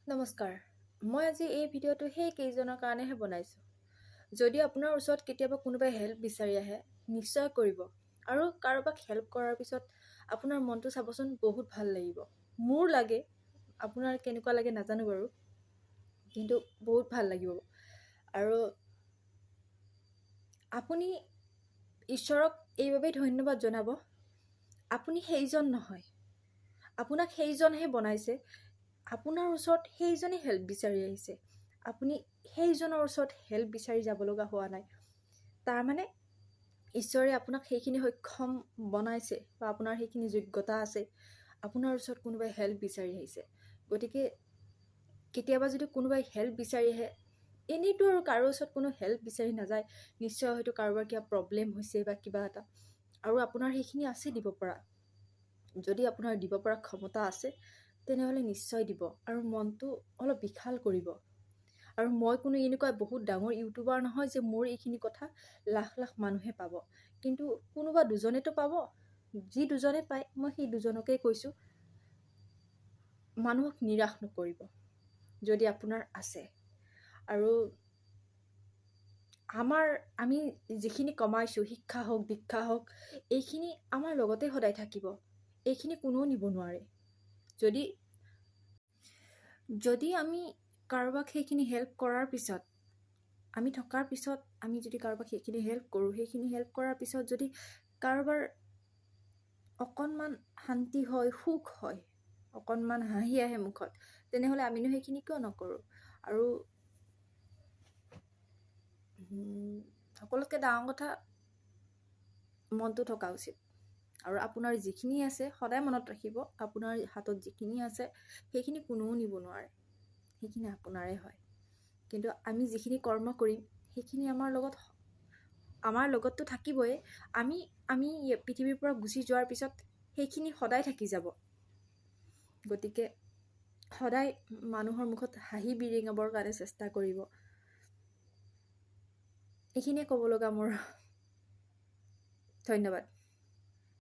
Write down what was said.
নমস্কাৰ। মই আজি এই ভিডিঅ'টো সেই কেইজনৰ কাৰণেহে বনাইছোঁ। যদি আপোনাৰ ওচৰত কেতিয়াবা কোনোবাই হেল্প বিচাৰি আহে, নিশ্চয় কৰিব। আৰু কাৰোবাক হেল্প কৰাৰ পিছত আপোনাৰ মনটো চাবচোন, বহুত ভাল লাগিব। মোৰ লাগে, আপোনাৰ কেনেকুৱা লাগে নাজানো বাৰু, কিন্তু বহুত ভাল লাগিব। আৰু আপুনি ঈশ্বৰক এইবাবেই ধন্যবাদ জনাব, আপুনি সেইজন নহয়, আপোনাক সেইজনহে বনাইছে। আপোনাৰ ওচৰত সেইজনে হেল্প বিচাৰি আহিছে, আপুনি সেইজনৰ ওচৰত হেল্প বিচাৰি যাব লগা হোৱা নাই। তাৰমানে ঈশ্বৰে আপোনাক সেইখিনি সক্ষম বনাইছে বা আপোনাৰ সেইখিনি যোগ্যতা আছে, আপোনাৰ ওচৰত কোনোবাই হেল্প বিচাৰি আহিছে। গতিকে কেতিয়াবা যদি কোনোবাই হেল্প বিচাৰি আহে, এনেইতো আৰু কাৰো ওচৰত কোনো হেল্প বিচাৰি নাযায়, নিশ্চয় হয়তো কাৰোবাৰ কিবা প্ৰব্লেম হৈছে বা কিবা এটা, আৰু আপোনাৰ সেইখিনি আছে দিব পৰা। যদি আপোনাৰ দিব পৰা ক্ষমতা আছে, তেনেহ'লে নিশ্চয় দিব আৰু মনটো অলপ বিশাল কৰিব। আৰু মই কোনো এনেকুৱা বহুত ডাঙৰ ইউটিউবাৰ নহয় যে মোৰ এইখিনি কথা লাখ লাখ মানুহে পাব, কিন্তু কোনোবা দুজনেতো পাব। যি দুজনে পায়, মই সেই দুজনকেই কৈছোঁ, মানুহক নিৰাশ নকৰিব যদি আপোনাৰ আছে। আৰু আমি যিখিনি কমাইছোঁ, শিক্ষা হওক, দীক্ষা হওক, এইখিনি আমাৰ লগতে সদায় থাকিব, এইখিনি কোনেও নিব নোৱাৰে। যদি আমি কাৰোবাক সেইখিনি হেল্প কৰাৰ পিছত, আমি থকাৰ পিছত আমি যদি কাৰোবাক সেইখিনি হেল্প কৰোঁ, সেইখিনি হেল্প কৰাৰ পিছত যদি কাৰোবাৰ অকণমান শান্তি হয়, সুখ হয়, অকণমান হাঁহি আহে মুখত, তেনেহ'লে আমিনো সেইখিনি কিয় নকৰোঁ? আৰু সকলোতকৈ ডাঙৰ কথা, মনটো থকা উচিত। আৰু আপোনাৰ যিখিনি আছে সদায় মনত ৰাখিব, আপোনাৰ হাতত যিখিনি আছে সেইখিনি কোনেও নিব নোৱাৰে, সেইখিনি আপোনাৰে হয়। কিন্তু আমি যিখিনি কৰ্ম কৰিম সেইখিনি আমাৰ লগততো থাকিবই, আমি পৃথিৱীৰ পৰা গুচি যোৱাৰ পিছত সেইখিনি সদায় থাকি যাব। গতিকে সদায় মানুহৰ মুখত হাঁহি বিৰিঙাবৰ কাৰণে চেষ্টা কৰিব। এইখিনিয়ে ক'ব লগা মোৰ। ধন্যবাদ।